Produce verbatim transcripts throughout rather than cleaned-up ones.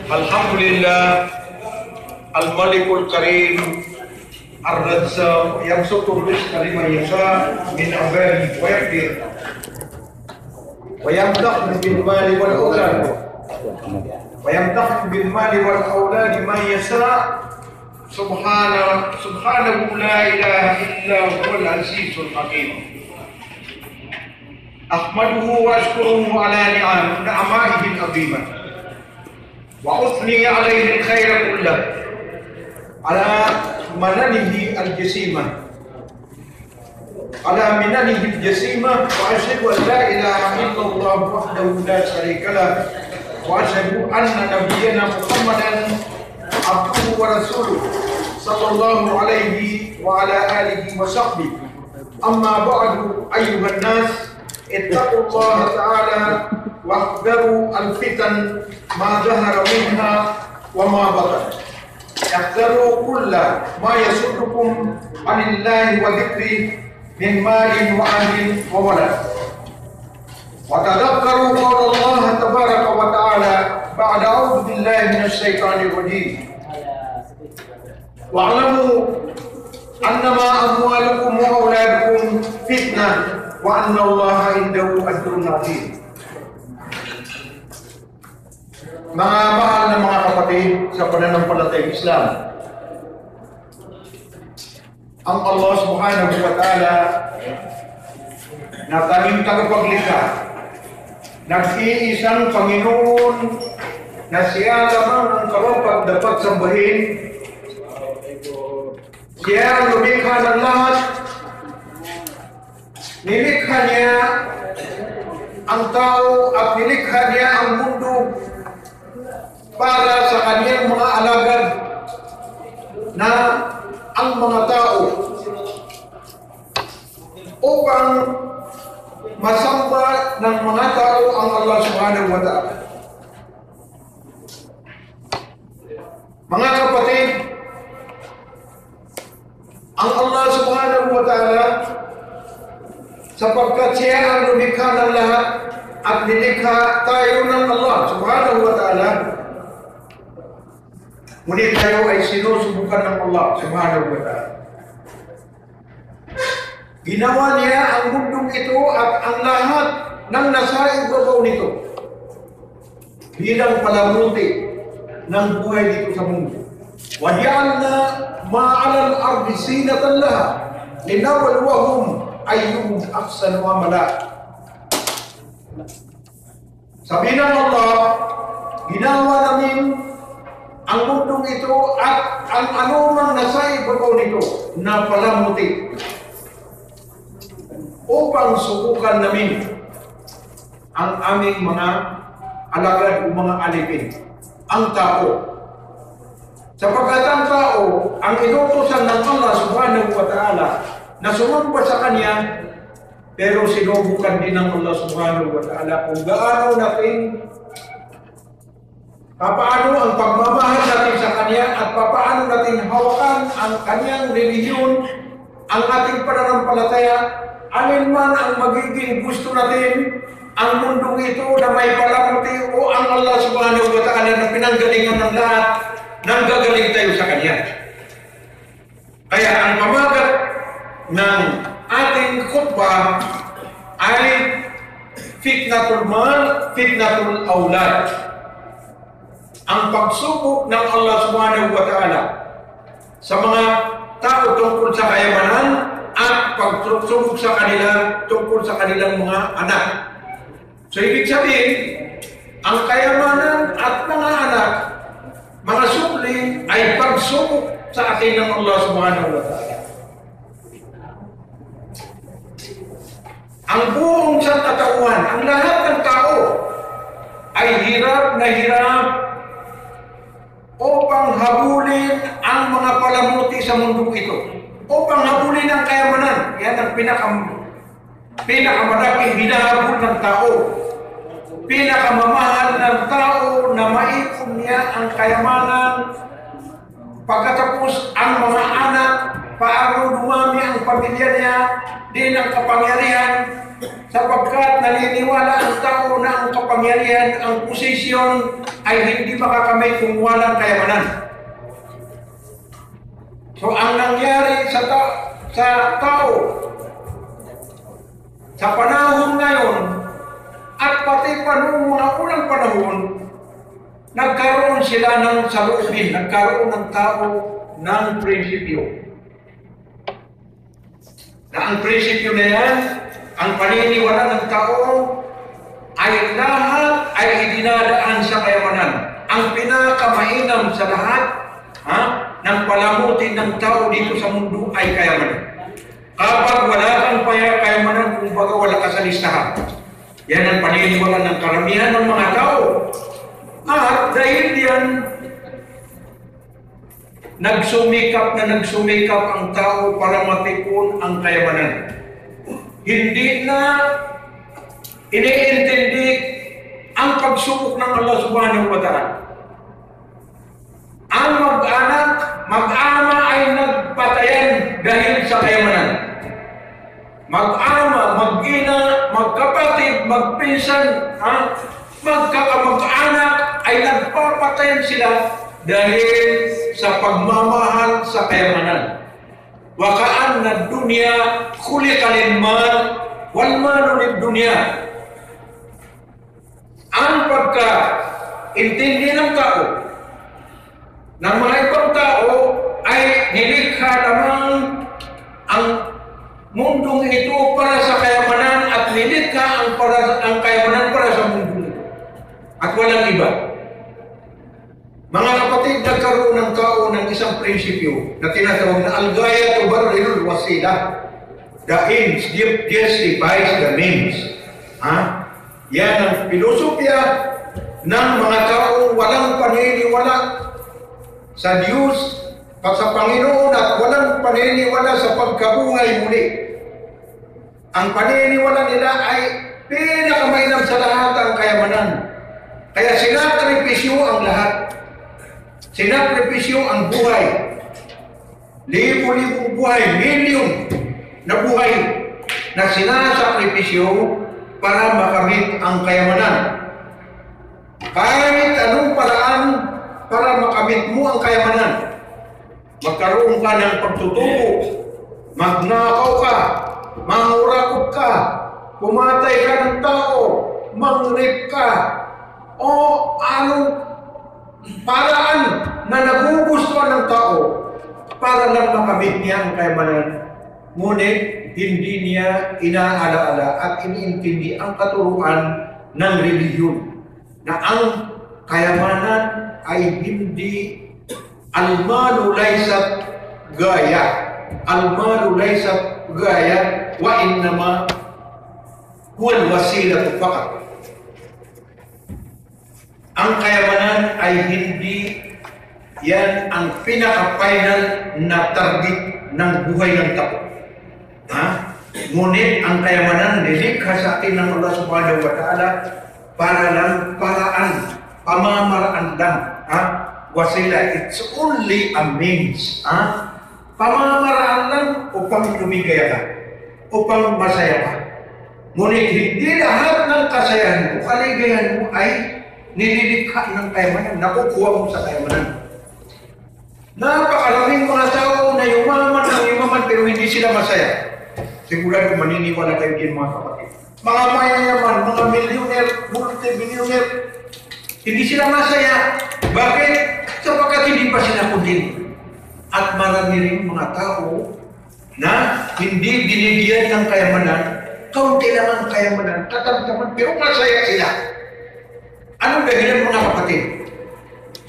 الحمد لله الملك الكريم الرزاق يبسط الرزق لمن يشاء من عباده ويقدر ويمتحن بالمال والأولاد ويمتحن بالمال والأولاد من يشاء سبحانه سبحانه لا إله إلا هو العزيز الحكيم. أحمده وأشكره على نعم نعمائه العظيمة وأثني عليه الخير كله على مننه الجسيمة على مننه الجسيمة وأشهد أن لا إله إلا الله وحده لا شريك له وأشهد أن نبينا محمدا عبده ورسوله صلى الله عليه وعلى آله وصحبه. أما بعد، أيها الناس، اتقوا الله تعالى واحذروا الفتن ما ظهر منها وما بطن. احذروا كل ما يصدكم عن الله وذكره من مال وأهل وولد. وتذكروا قول الله تبارك وتعالى بعد أعوذ بالله من الشيطان الرجيم. واعلموا أنما أموالكم وأولادكم فتنة وأن الله عنده أجر عظيم. Mga mahal na mga kapatid sa pananampalatayang Islam, ang Allah Subhanahu wa Ta'ala na tanging tagapaglikha, nag-iisang Panginoon na siya lamang ang karapat-dapat sambahin, siya ang lumikha ng lahat, nilikha niya ang tao at nilikha niya ang mundo para sa kaniyang mga alagad na ang mga tao upang masamba ng mga tao ang Allah Subhanahu wa Ta'ala. Mga kapatid, ang Allah Subhanahu wa Ta'ala, sapagkat siya ang lumikha ng lahat at nilikha tayo ng Allah Subhanahu wa Ta'ala, ngunit tayo ay sinusubukan ng Allah Subhanahu wa Ta'ala. Ginawa niya ang mundong ito at ang lahat ng nasa ibabaw nito bilang palamuti ng buhay dito sa mundo. وجعلنا ما على الأرض زينة لها لنبلوهم أيهم أحسن عملا. Sabi ng Allah, ginawa namin ang mundong ito at ang anumang nasa ibabaw nito na palamuti upang subukan namin ang aming mga alagad o mga alipin, ang tao. Sapagkat ang tao, ang inutusan ng Allah Subhanahu wa Ta'ala na sumamba sa Kanya, pero sinubukan din ng Allah Subhanahu wa Ta'ala kung gaano natin, papaano ang pagmamahal natin sa Kanya at papaano natin hawakan ang Kanyang relihiyon, ang ating pananampalataya, alin man ang magiging gusto natin, ang mundong ito na may palamuti o ang Allah Subhanahu wa Ta'ala na pinanggalingan ng lahat, nanggagaling tayo sa Kanya. Kaya ang pamagat ng ating khutbah ay fitnatul mal, fitnatul awlad. Ang pagsubok ng Allah Subhanahu wa Ta'ala sa mga tao tungkol sa kayamanan at pagsubok sa kanila tungkol sa kanilang mga anak. So, ibig sabihin, ang kayamanan at mga anak, mga sukli, ay pagsubok sa atin ng Allah Subhanahu wa Ta'ala. Ang buong sangkatauhan, ang lahat ng tao, ay hirap na hirap upang habulin ang mga palamuti sa mundong ito. Upang habulin ang kayamanan. Yan ang pinakam-, pinakamalaking hinahabol ng tao. Pinakamamahal ng tao na maipon niya ang kayamanan. Pagkatapos ang mga anak, paano dumami ang pamilya niya, din ang kapangyarihan, Sapagkat naniniwala ang tao na ang kapangyarihan, ang posisyon ay hindi makakamit kung walang kayamanan. So, ang nangyari sa ta-, sa tao sa panahon ngayon at pati pa noong mga unang panahon, nagkaroon sila ng saloobin, nagkaroon ng tao ng prinsipyo. Na ang prinsipyo na yan, ang paniniwala ng tao ay lahat ay idinadaan sa kayamanan. Ang pinakamainam sa lahat, ha, ng palamutin ng tao dito sa mundo ay kayamanan. Kapag wala kang paya-, kayamanan, kumbaga wala ka sa listahan. Yan ang paniniwala ng karamihan ng mga tao. At dahil yan, nagsumikap na nagsumikap ang tao para mapikon ang kayamanan. Hindi na iniintindi ang pagsubok ng Allah Subhanahu wa Ta'ala. Ang mag-anak, mag-ama ay nagpatayan dahil sa kayamanan. Mag-ama, mag-ina, magkapatid, magpinsan, ha? Magkakamag-anak ay nagpapatayan sila dahil sa pagmamahal sa kayamanan. Wa ka'anna ad-dunya khuliqa lil mal, wal malu lid dunya. Ang pagkaintindi ng tao na mga ibang tao ay nilikha lamang ang mundong ito para sa kayamanan at nilikha ang para, ang kayamanan para sa mundong ito. At walang iba. Mga kapatid, nagkaroon ng tao ng isang prinsipyo na tinatawag na al-ghaya tubarrirul wasila. The ends justifies the means. Ha? Yan ang pilosopiya ng mga taong walang paniniwala sa Diyos, sa Panginoon, at walang paniniwala sa pagkabuhay muli. Ang paniniwala nila ay pinakamainam sa lahat ang kayamanan. Kaya sinakripisyo ang lahat. Sinakripisyo ang buhay. Libo-libong buhay, milyon na buhay na sinasakripisyo para makamit ang kayamanan. Kahit anong paraan para makamit mo ang kayamanan. Magkaroon ka ng pagtutubo, magnakaw ka, mangurakot ka, pumatay ka ng tao, mang-rape ka, o anong paraan na nagugustuhan ng tao para lang makamit niya ang kayamanan. Ngunit hindi niya inaalaala at iniintindi ang katuruan ng relihiyon na ang kayamanan ay hindi, al-malu laysat ghaya, al-malu laysat ghaya, wa innama huwal wasilatu faqat. Ang kayamanan ay hindi yan ang pinaka-final na target ng buhay ng tao. Ha? Ngunit ang kayamanan, nilikha sa atin ng Allah Subhanahu wa Ta'ala para lang paraan, pamamaraan lang. Ha? Wasila, it's only a means. Ha? Pamamaraan lang upang lumigaya ka, upang masaya ka. Ngunit hindi lahat ng kasayahan mo, kaligayahan mo ay nililikha ng kayamanan, nakukuha mo sa kayamanan. Napakaraming mga tao na yumaman ang yumaman pero hindi sila masaya. Sigurado maniniwala kayo diyan, mga kapatid. Mga mayayaman, mga milyuner, multimilyoner, hindi sila masaya. Bakit? Sapagkat hindi pa sila kontento. At marami ring mga tao na hindi binibigyan ng kayamanan, kaunti lang ang kayamanan, katamtaman, pero masaya sila. Anong dahilan, mga kapatid?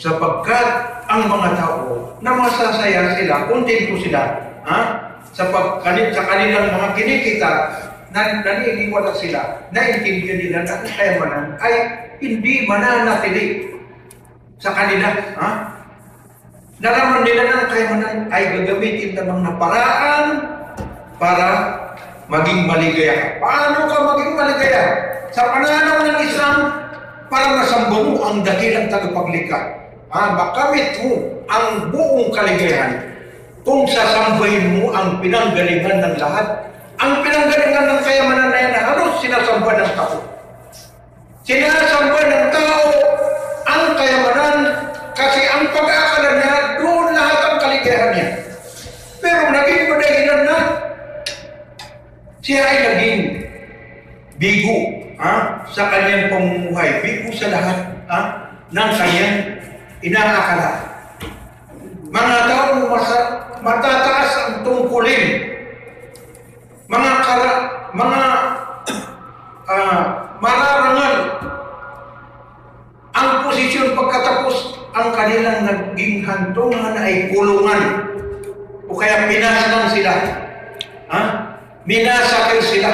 Sapagkat ang mga tao na masasaya sila, kontento sila, ha? Sa pagkani-, sa kanilang mga kinikita, nan-, naniniwala sila, naintindihan nila na ang kayamanan ay hindi mananatili sa kanila, ha? Nalaman nila na ang kayamanan ay gagamitin lamang na paraan para maging maligaya ka. Paano ka maging maligaya? Sa pananaw ng Islam, para masamba mo ang dakilang tagapaglikha. Ah, makamit mo ang buong kaligayahan kung sasambahin mo ang pinanggalingan ng lahat Ang pinanggalingan ng kayamanan na yan, halos sinasambahan ng tao. Sinasambahan ng tao ang kayamanan kasi ang pag-aakalan niya, doon lahat ang kaligayahan niya. Pero naging madahilan na siya ay naging bigo, ha? Sa kanyang pamumuhay, bigo sa lahat, ha? Ng kanyang inaakala. Mga taong masa-, matataas ang tungkulin, mga kara-, mga, ah, mararangal ang posisyon, pagkatapos ang kanilang naging hantungan ay kulungan o kaya pinaslang sila. Ha? Minasakil sila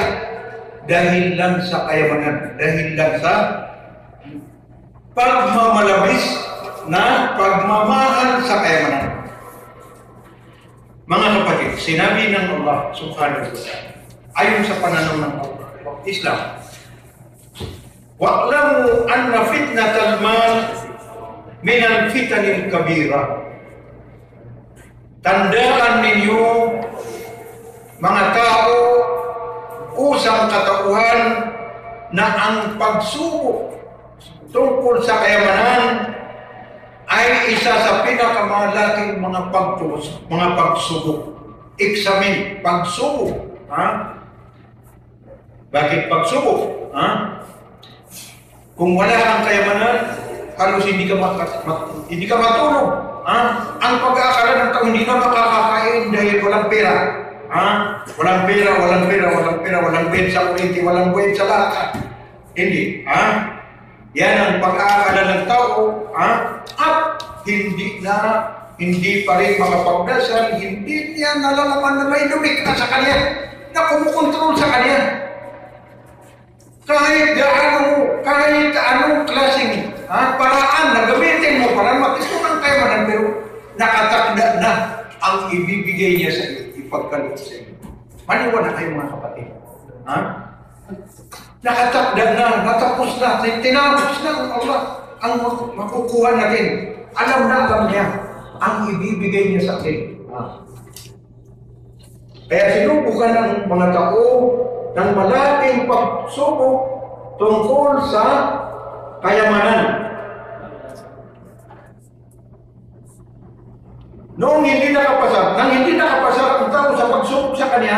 dahil lang sa kayamanan, dahil lang sa pagmamalabis na pagmamahal sa kayamanan. Mga kapatid, sinabi ng Allah Subhanahu wa Ta'ala, ayon sa pananaw ng Allah, Islam, "Wa'lamu anna fitnatal mal minal fitanil kabira." Tandaan ninyo, mga tao, o sangkatauhan, na ang pagsubok tungkol sa kayamanan ay isa sa pinakamalaking mga pagtu-, mga pagsubok. Examine, pagsubok. Ha? Bakit pagsubok? Ha? Kung wala kang kayamanan, halos hindi ka maka-, mat-, hindi ka matulog. Ha? Ang pag-aakalan ng tao, hindi na makakakain dahil walang pera. Ha? Walang pera, walang pera, walang pera, walang bayad sa kuryente, walang bayad sa lahat. Hindi. Ha? Yan ang pag-aakala ng tao, ha? At hindi na, hindi pa rin makapagdasal, hindi niya nalalaman na may lumikha sa kanya, na kumukontrol sa kanya. Kahit gaano, kahit anong klaseng, ha, paraan na gamitin mo para matipunan ang kayamanan, pero nakatakda na ang ibibigay niya sa iyo, ipagkaloob sa iyo. Maniwala kayo, mga kapatid. Ha? Nakatakda na, natapos na, tin-, tinapos na ng Allah ang mak-, makukuha natin. Alam na alam niya ang ibibigay niya sa atin. Ah. Kaya sinubukan ng mga tao ng malaking pagsubok tungkol sa kayamanan. Noong hindi nakapasar, nang hindi nakapasar ang tao sa pagsubok sa kanya,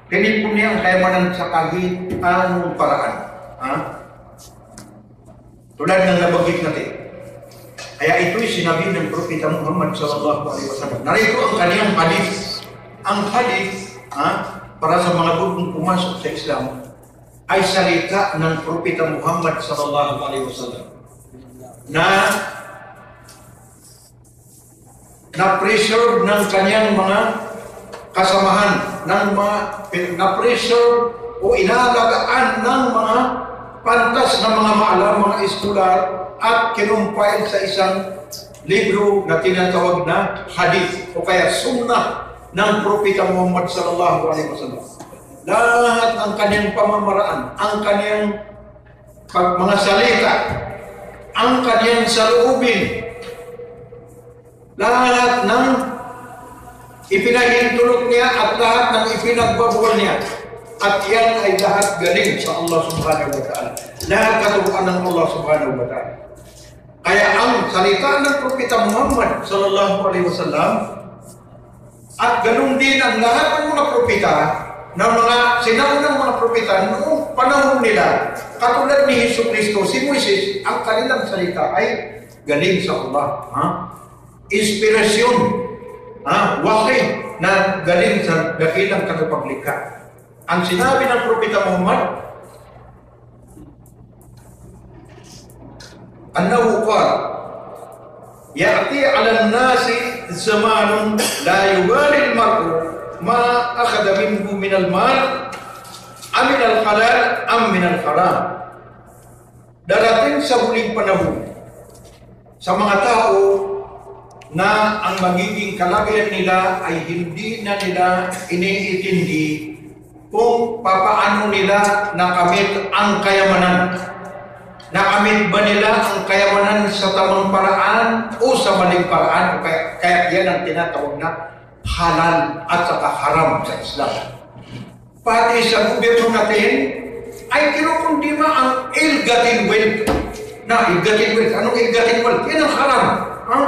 tinipon niya ang kayamanan sa kahit anong paraan. Ha? Tulad ng nabanggit natin. Kaya ito'y sinabi ng Propeta Muhammad sallallahu alaihi wasallam. Narito ang kaniyang hadith. Ang hadith, ha, para sa mga bagong pumasok sa Islam, ay salita ng Propeta Muhammad sallallahu alaihi wasallam na na-preserve ng kaniyang mga kasamahan, ng mga, na-preserve o inaalagaan ng mga pantas na mga maalam, mga eskolar, at kinompile sa isang libro na tinatawag na hadith o kaya sunnah ng Propeta Muhammad sallallahu alaihi wasallam. Lahat ng kaniyang pamamaraan, ang kaniyang pag-, mga salita, ang kaniyang saloobin, lahat ng ipinahintulot niya at lahat ng ipinagbabawal niya. At yan ay lahat galing sa Allah Subhanahu wa Ta'ala. Lahat katuruan ng Allah Subhanahu wa Ta'ala. Kaya ang salita ng Propeta Muhammad sallallahu alaihi wasallam at ganun din ang lahat ng mga propeta, ng mga sinaunang mga propeta noong panahon nila, katulad ni Jesu Kristo, si Moises, ang kanilang salita ay galing sa Allah. Ha? Inspirasyon, ha? Wahi na galing sa dakilang tagapaglikha. Ang sinabi ng Propeta Muhammad, أنه قال: يأتي على الناس زمان لا يبالي المرء ما أخذ منه من المال أمن الحلال أم من الحرام. Darating sa huling panahon, sa mga tao na ang magiging kalagayan nila ay hindi na nila iniintindi kung papaano nila nakamit ang kayamanan. Nakamit ba nila ang kayamanan sa tamang paraan o sa maling paraan? Kaya, kaya yan ang tinatawag na halal at saka haram sa Islam. Pati sa gobyerno natin, ay kinukundi ma ang ill-gotten wealth. Na, ill-gotten wealth. Anong ill-gotten wealth? Yan ang haram. Ha?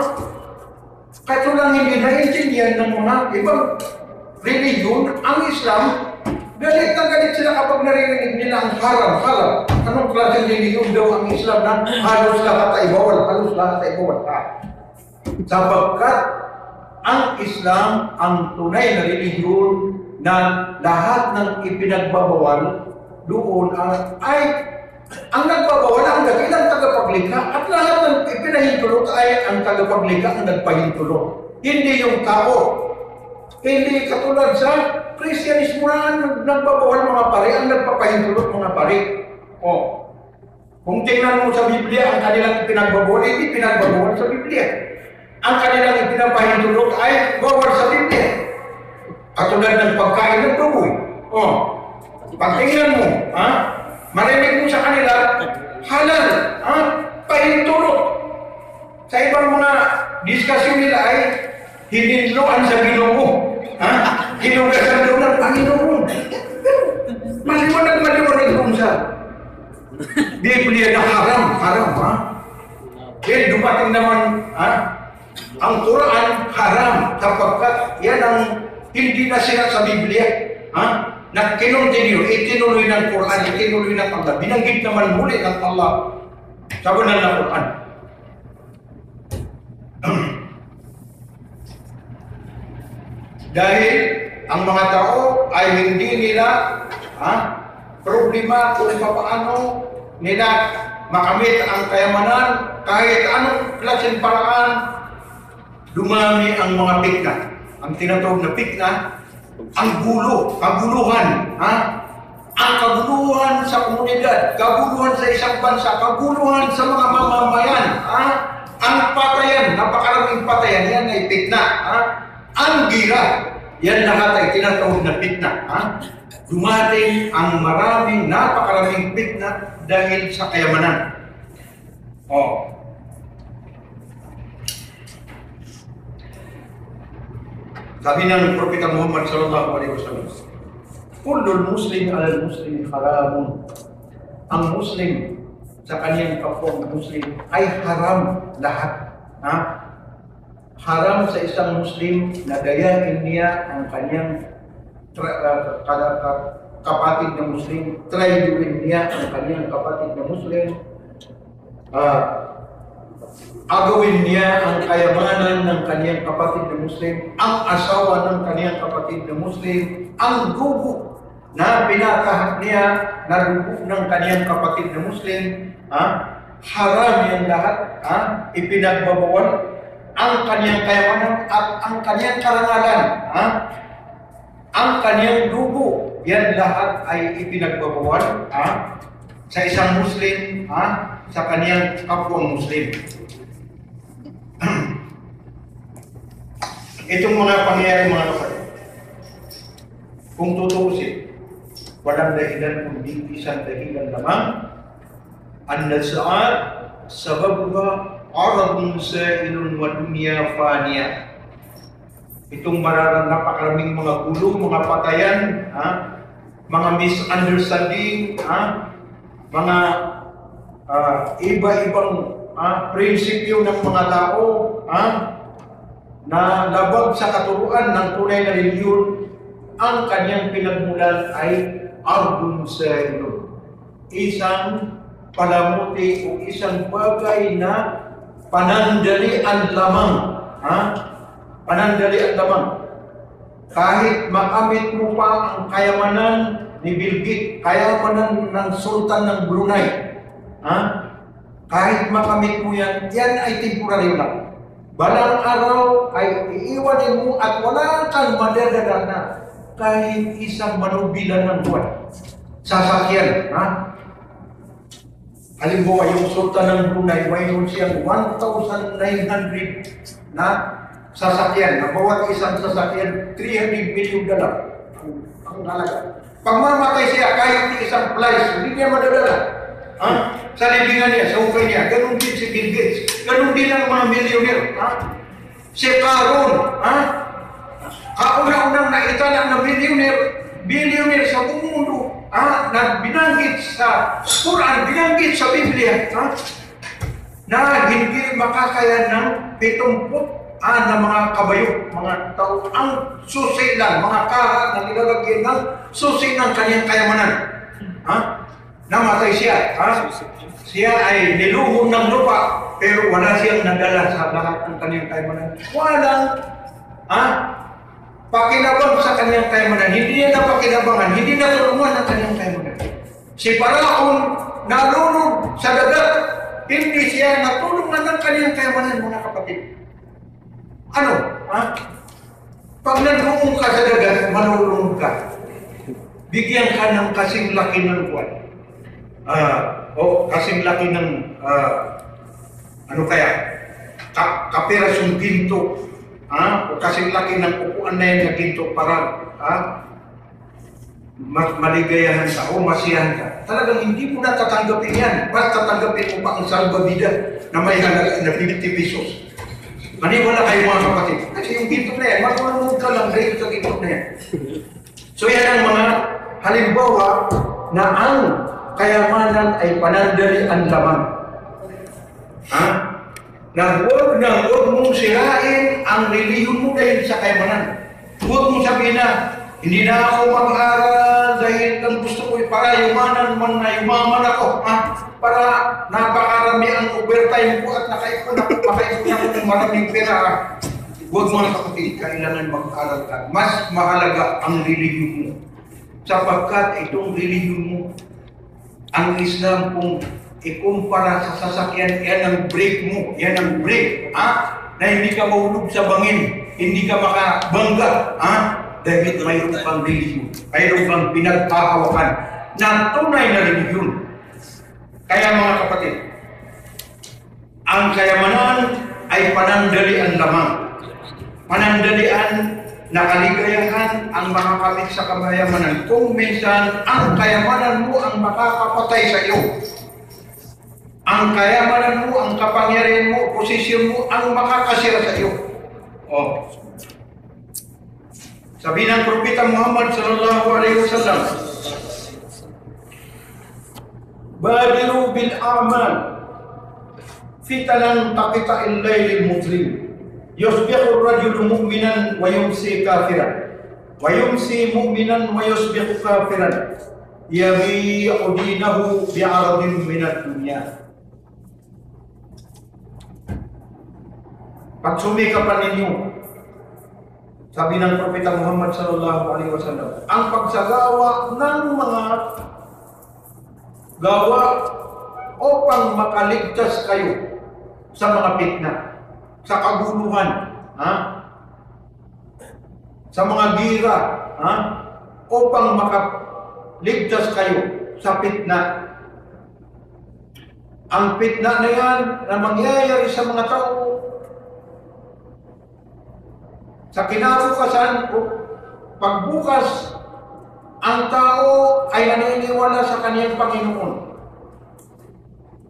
Kaso lang hindi naintindihan ng mga ibang relihiyon ang Islam. Galit na galit sila kapag naririnig nila ang haram, halal. Anong klaseng relihiyon daw ang Islam na halos lahat ay bawal, halos lahat ay bawal? Ha? Sapagkat ang Islam, ang tunay na relihiyon na lahat ng ipinagbabawal doon ay, ay ang nagbabawal ang dakilang tagapaglikha at lahat ng ipinahintulot ay ang tagapaglikha ang nagpahintulot. Hindi yung tao. Hindi katulad sa Kristiyanismo na ang nagbabawal mga pari, ang nagpapahintulot mga pari. Oh. Kung tingnan mo sa Biblia, ang kanilang ipinagbabawal, hindi pinagbabawal sa Biblia. Ang kanilang ipinapahintulot ay bawal sa Biblia. Katulad ng pagkain ng baboy. Oh, pagtingnan mo, ha? Marinig mo sa kanila, halal, ha? Pahintulot. Sa ibang mga diskusyon nila ay hininloan sa Ginoo. Ha? Hinugasan daw ng Panginoon. Maliwanag, maliwanag doon sa Biblia na haram, haram, ha? Then dumating naman, ha? Ang Quran, haram, sapagkat yan ang hindi na sila sa Biblia, ha? Na kinontinue, itinuloy ng Quran, itinuloy ng Allah. Binanggit naman muli ng Allah sa banal na Quran. Dahil ang mga tao ay hindi nila, ha, problema kung papaano nila makamit ang kayamanan, kahit anong klaseng paraan, dumami ang mga pitna. Ang tinatawag na pitna, ang gulo, kaguluhan, ha? Ang kaguluhan sa komunidad, kaguluhan sa isang bansa, kaguluhan sa mga mamamayan, ha? Ang patayan, napakaraming patayan, yan ay pitna, ha? Ang gira, yan lahat ay tinatawag na pitna, ha? Dumating ang maraming, napakaraming pitna dahil sa kayamanan. Oh. Sabi ng Propeta Muhammad sallallahu alaihi wasallam, "Kullul Muslim alal Muslim haramun." Ang Muslim sa kaniyang kapwa Muslim ay haram lahat. Ha? Haram sa isang Muslim na dayain niya ang kaniyang tra-, ah, kada-, ka-, kapatid na Muslim, trayduhin niya ang kaniyang kapatid na Muslim, ah, agawin niya ang kayamanan ng kaniyang kapatid na Muslim, ang asawa ng kaniyang kapatid na Muslim, ang dugo na pinatahak niya na dugo ng kaniyang kapatid na Muslim, ha? Haram yan lahat, ha? Ipinagbabawal ang kaniyang kayamanan at ang kaniyang karangalan, ha? Ang kaniyang dugo, yan lahat ay ipinagbabawal, ha? Sa isang Muslim, ha? Sa kaniyang kapwang Muslim. Itong mga pangyayari, mga kapatid, kung tutuusin, walang dahilan kundi isang dahilan lamang. An-niza'at sababuha aradun za'ilun wa dunya faniyah. Itong mararan, napakaraming mga gulo, mga patayan, ha? Mga misunderstanding, ha? Mga, ah, iba-ibang, ah, prinsipyo ng mga tao, ha? Na labag sa katuruan ng tunay na relihiyon, ang kaniyang pinagmulan ay aradun za'ilun, isang palamuti o isang bagay na panandalian lamang, ha? Panandalian lamang. Kahit makamit mo pa ang kayamanan ni Bill Gates, kayamanan ng Sultan ng Brunei, ha? Kahit makamit mo yan, yan ay temporaryo lang. Balang araw ay iiwanin mo at wala kang madadala na kahit isang manobila ng buwan. Sasakyan, ha? Halimbawa, yung Sultan ng Brunei, mayroon siyang one thousand nine hundred na sasakyan, na bawat isang sasakyan, three hundred million dollar ang, ang halaga. Pag mamatay siya, kahit isang flies, hindi niya madadala. Ha? Sa libingan niya, sa ukay niya, ganun din si Bill Gates. Ganun din ang mga millionaire. Ha? Si Karun, ha? Kauna-unang naitala na billionaire, billionaire sa buong mundo, ha, na binanggit sa Quran, binanggit sa Biblia, ha, na hindi makakaya ng pitumput, ha, na mga kabayo, mga tao, ang susi lang, mga kaha na nilalagyan ng susi ng kanyang kayamanan. Ha? Namatay siya, ha? Siya ay niluhod ng lupa, pero wala siyang nadala sa lahat ng kanyang kayamanan. Walang, ha? Pakinabang sa kanyang kayamanan. Hindi niya napakinabangan, hindi natulungan ang kanyang kayamanan. Si Paraon, nalunod sa dagat, hindi siya natulungan ng kanyang kayamanan, mga kapatid. Ano? Ha? Pag nandoon ka sa dagat, malulunod ka. Bigyan ka ng kasing laki ng kwan. Ah, o kasing laki ng, ah, ano kaya? Ka-, kapirasong ginto. Ha? O kasing laki ng upuan na yan na ginto para, ha? Ma-, maligayahan ka o masiyahan ka. Talagang hindi mo na tatanggapin yan. Mas tatanggapin mo pa ang salbabida na may halaga na fifty pesos. Maniwala kayo, mga kapatid. Kasi yung ginto na yan, marunong ka lang dahil sa ginto na yan. So yan ang mga halimbawa na ang kayamanan ay panandalian lamang. Ha? Na huwag, na huwag mong sirain ang relihiyon mo dahil sa kayamanan. Huwag mong sabihin na, "Hindi na ako mag-aral dahil ang gusto ko ay para yumaman man na yumaman ako, ha? Para napakarami ang overtime ko at nakaipon ako, makaipon ako ng maraming pera, ha?" Huwag, mga kapatid, kailangan mag-aral ka. Mas mahalaga ang relihiyon mo. Sapagkat itong relihiyon mo, ang Islam, kung ikumpara sa sasakyan, yan ang brake mo, yan ang brake, ha? Na hindi ka mahulog sa bangin, hindi ka makabangga, ha? Dahil mayroon kang relihiyon, mayroon kang pinaghahawakan na tunay na relihiyon. Kaya, mga kapatid, ang kayamanan ay panandalian lamang. Panandalian na kaligayahan ang makakamit sa kayamanan. Kung minsan ang kayamanan mo ang makakapatay sa iyo, ang kayamanan mo, ang kapangyarihan mo, posisyon mo ang makakasira sa iyo. Oh. Sabi ng Propeta Muhammad sallallahu alaihi wasallam, "Badiru bil a'mal fitanan kaqita'il lailil muzlim. Yusbihur rajulu mu'minan wa yumsi kafiran. Wa yumsi mu'minan wa yusbihu kafiran. Yabi'u dinahu bi'aradin minad dunya." Pagsumikapan ninyo, sabi ng Propeta Muhammad sallallahu alaihi wasallam, ang pagsagawa ng mga gawa upang makaligtas kayo sa mga pitna, sa kaguluhan, ha? Sa mga gira, ha? Upang makaligtas kayo sa pitna. Ang pitna na yan na mangyayari sa mga tao, sa kinabukasan o pagbukas, ang tao ay naniniwala sa kaniyang Panginoon.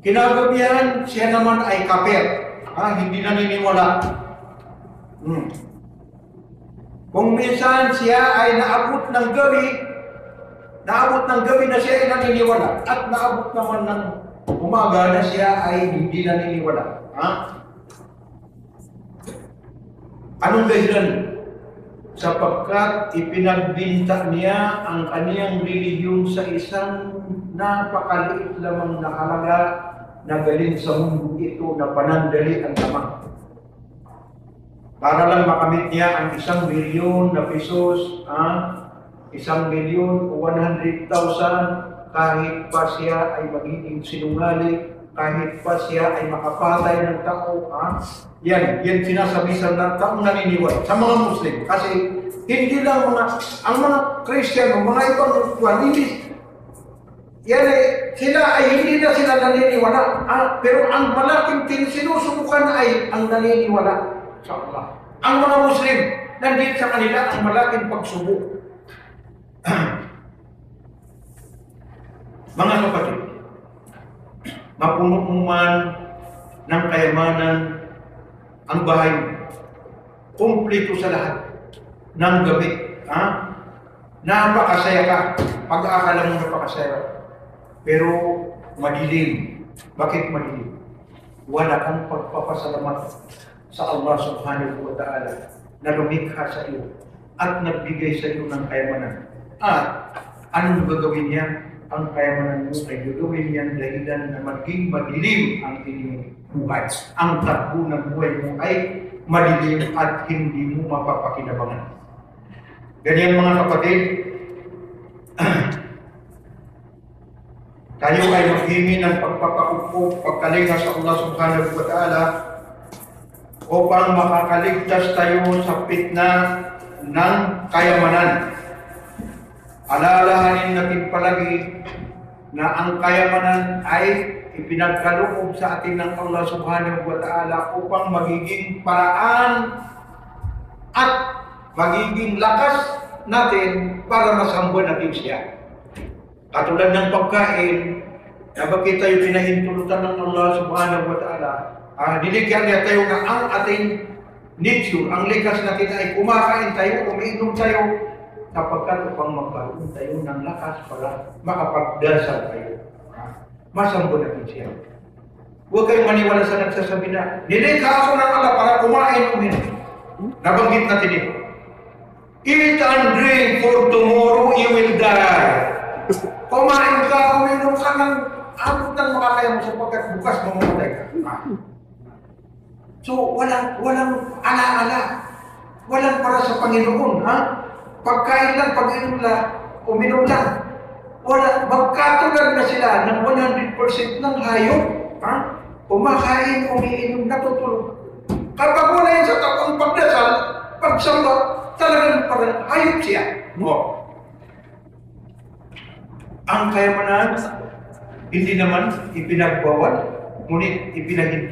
Kinagabihan, siya naman ay kafir. Ha, hindi naniniwala. Hmm. Kung minsan siya ay naabot ng gabi, naabot ng gabi na siya ay naniniwala, at naabot naman ng umaga na siya ay hindi naniniwala. Ha? Anong dahilan? Sapagkat ipinagbinta niya ang kaniyang relihiyon sa isang napakaliit lamang na halaga na galing sa mundong ito na panandalian lamang. Para lang makamit niya ang isang milyon na pesos, ha? Isang milyon o one hundred thousand, kahit pa siya ay magiging sinungaling, kahit pa siya ay makapatay ng tao, ha? Yan, yan sinasabi sa na-, taong naniniwala, sa mga Muslim. Kasi hindi lang mga, ang mga Kristiyano, mga ibang kuwan, hindi, yan eh, sila ay hindi na sila naniniwala. Ah, pero ang malaking tin-, sinusubukan ay ang naniniwala sa Allah. Ang mga Muslim, nandito sa kanila ang malaking pagsubok. Mga kapatid, mapuno mo man ng kayamanan ang bahay mo, kumpleto sa lahat. ng gabi, ha? Napakasaya ka, pag-aakala mo napakasaya ka. Pero madilim. Bakit madilim? Wala kang pagpapasalamat sa Allah Subhanahu wa Ta'ala na lumikha sa iyo at nagbigay sa iyo ng kayamanan. At anong gagawin niya? Ang kayamanan mo ay gagawin niyang dahilan na maging madilim ang inyong buhay. Ang takbo ng buhay mo ay madilim at hindi mo mapapakinabangan. Ganyan, mga kapatid, tayo ay maghingi ng pagpapakumbaba, pagkalinga sa Allah Subhanahu wa Ta'ala upang makakaligtas tayo sa pitna ng kayamanan. Alalahanin natin palagi na ang kayamanan ay ipinagkaloob sa atin ng Allah Subhanahu wa Ta'ala upang magiging paraan at magiging lakas natin para masamba natin siya. Katulad ng pagkain, na bakit tayo pinahintulutan ng Allah Subhanahu wa Ta'ala? Ah, nilikha niya tayo na ang ating nature, ang likas natin ay kumakain tayo, umiinom tayo, sapagkat upang magkaroon tayo ng lakas para makapagdasal tayo. Ah, masamba natin siya. Huwag kayong maniwala sa nagsasabi na, "Nilikha ako ng Allah para kumain, uminom." Nabanggit natin ito. "Eat and drink, for tomorrow you will die." Kumain ka, uminom ka ng abot ng makakaya mo sapagkat bukas mamamatay ka. Ah. So, walang, walang ala-ala. Walang para sa Panginoon, ha? Pagkain lang, pag-inom lang, uminom lang. Wala, magkatulad na sila ng one hundred percent ng hayop, ha? Kumakain, umiinom, natutulog. Kapag wala yan sa taong pagdasal, pagsamba, talagang parang hayop siya. Oh. Ang kayamanan, hindi naman ipinagbawal, ngunit ipinahintulutan.